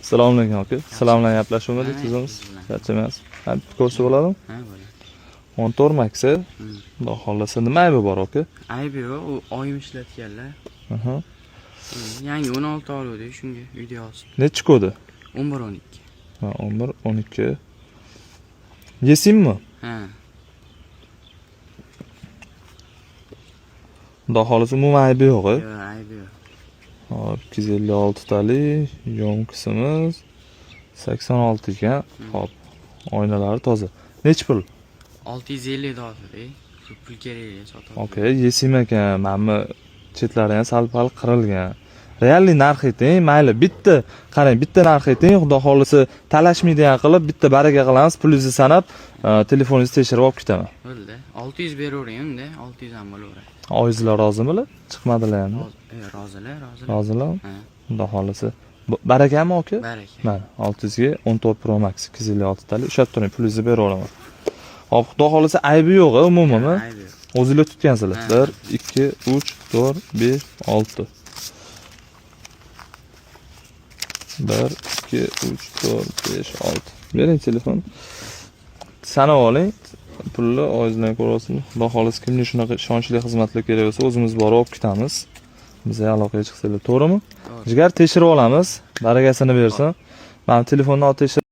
Assalomu alaykum, aka. Sizlar bilan gaplashuvmidik, Ha, tuzimiz. siz bilan. Charchamaysiz. Ha, bitta ko'rsa bo'ladimi? Ha, bo'ladi. 14 Max. Xudo xohlasa, nima aybi bor, aka? Aybi yo'q, u oyim ishlatganlar. Aha. Yangi 16 oluvdik, shunga uyda yozib. Nechi kodi? 11 12. Ha, 11 12. Yesinmi? Ha. Xudo xohlasa, umuman aybi yo'q. Yo'q, aybi yo'q. Hop, 256 talik, yonkisimiz 86 ekan. Hop, oynalari toza. Nechi pul? 650 dollar, pul kerak sotib. Okey, yesim ekan. Mana bu chetlari ham sal-pal qirilgan. Realniy narx ayting, mayli, bitta qarang, bitta narx ayting, xudo xohlasa talashmaydigan qilib bitta baraka qilamiz, pulingizni sanab, telefoningizni tekshirib olib ketaman. Bo'ldi. 600 beravering unda, 600 ham bo'laveradi. Oyizlar rozimilar? Chiqmadilar endi. Rozilar, rozilar. Rozilar? Ha, Xudo xohlasa. Barakami, aka? Baraka. Mana 600 ga 14 Pro Max 256 talik ushlab turing, pulingizni beraveraman. Hop, xudo xohlasa aybi yo'q, umuman. Aybi yo'q. O'zinglar tutgansizlar. Ha. 1 2 3 4 5 6. 1 2 3 4 5 6. Bering telefon. Sanab oling. Pulni oyingizdan ko'rasizmi? Xudo xohlasa kimga shunaqa ishonchli xizmatlar kerak bo'lsa, o'zimiz borib olib ketamiz. Bizga aloqaga chiqsanglar, to'g'rimi? To'g'ri. Jigar, tekshirib olamiz. Barakasini bersin. Mana telefonni olib tekshirib